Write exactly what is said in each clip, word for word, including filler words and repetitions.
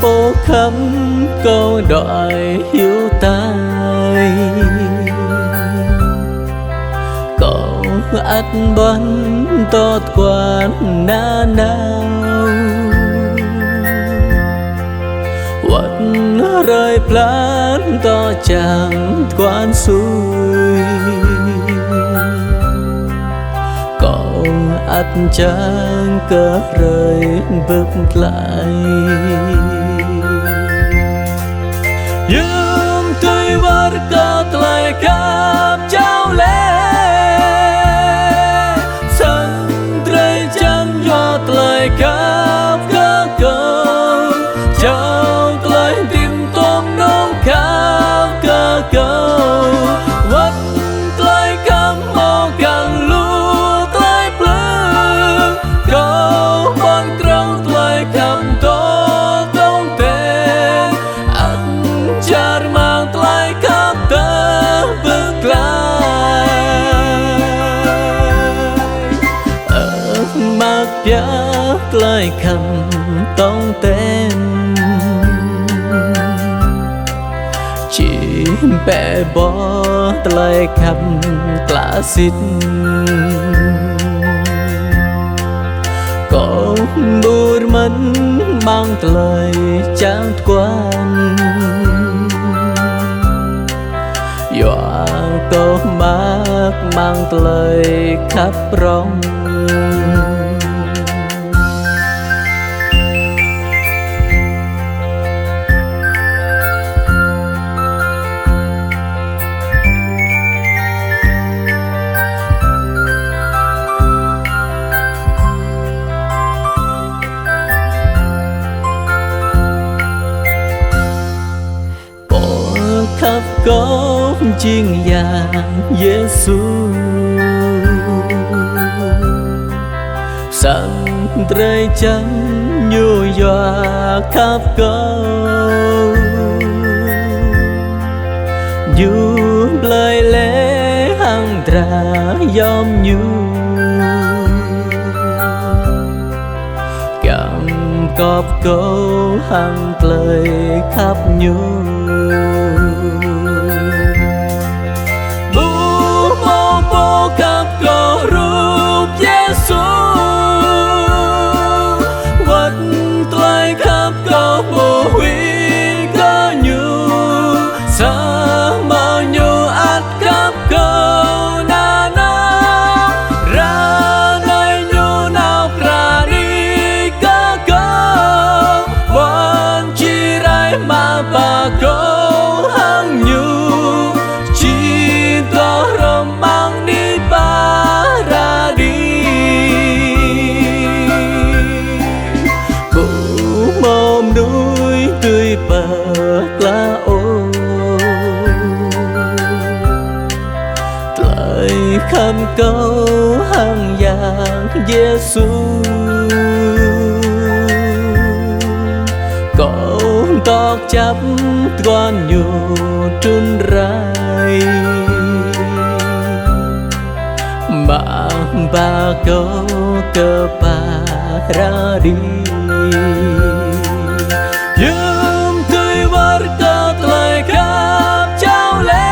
Pô khăp kâo đuaĭ hyu tai, kâo ăt ƀuăn dŏ tơguan nanao. Wơ̆t hrơi blan dŏ čang tơguan sui, kâo ăt čang kơ hrơi bưp glaĭ. Hiư̆m tui wơr kơ tơlơi khăp jao lĕ, sang drơi jăn yua tơlơi khăp kơ kâo, jao tơlơi hơdip tôm nong khăp kơ kâo. Wơ̆t tơlơi khăp hmâo kăn lu tơlơi plư, kâo ƀuăn krong tơlơi khăp dŏ tong ten, ăt čar mơ̆ng tơlơi khăp tơl bưk glaĭ. Ơ, mơak biă tơlơi khăp tong ten, či bĕ ƀô̆ tơlơi khăp klă sĭt. Kâo ƀu rơmơ̆n amăng tơlơi čang tơguan, yua kâo mơak amăng tơlơi khăp prŏng. Pô khăp kâo jing Yang Yêsu, sang drơi jăn Ñu yua khăp kâo. Ñu blơi lĕ hăng dra yom Ñu, kiăng gŏp kâo hăng tơlơi khăp Ñu. Ƀu hmâo pô khăp kơ hrup Yêsu, wơ̆t tơlơi khăp kâo ƀu huĭ kơ Ñu, samơ̆ Ñu ăt khăp kâo nanao, ră anai Ñu nao pơră đĭ kơ kâo, ƀuăn či rai mă ba kâo hăng Ñu, či dŏ hrŏm amăng anai pơră đĭ. Ƀu hmâo mơnuih dưi pơklaih ôh tơlơi khăp kâo hăng Yang Yêsu. Kâo dŏ kơjăp tơguan Ñu trŭn rai, mă ba kâo kơ pơră đĭ. Hiư̆m tui wơr kơ tơlơi khăp jao lĕ,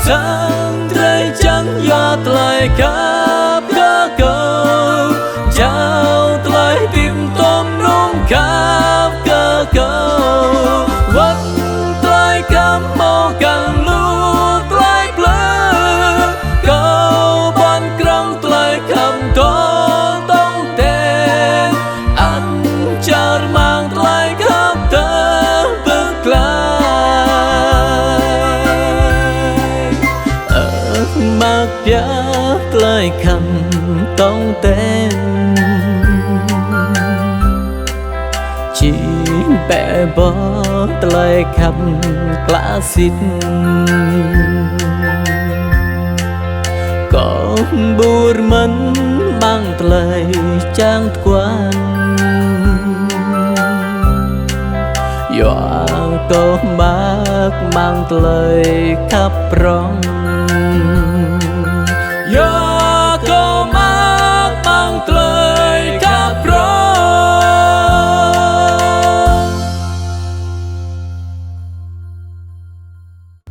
sang drơi jăn yua tơlơi khăp kơ kâo, jao tơlơi hơdip tôm nong khăp kơ kâo. Wơ̆t tơlơi khăp hmâo kăn lu tơlơi plư, kâo ƀuăn krong tơlơi khăp dŏ tong ten, ăt čar mơ̆ng tơlơi khăp tơl bưk glaĭ. Ơ, mơak biă tơlơi khăp tong ten, či bĕ ƀô̆ tơlơi khăp klă sĭt. Kâo ƀu rơmơ̆n amăng tơlơi čang tơguan, yua kâo mơak amăng tơlơi khăp prŏng. Yua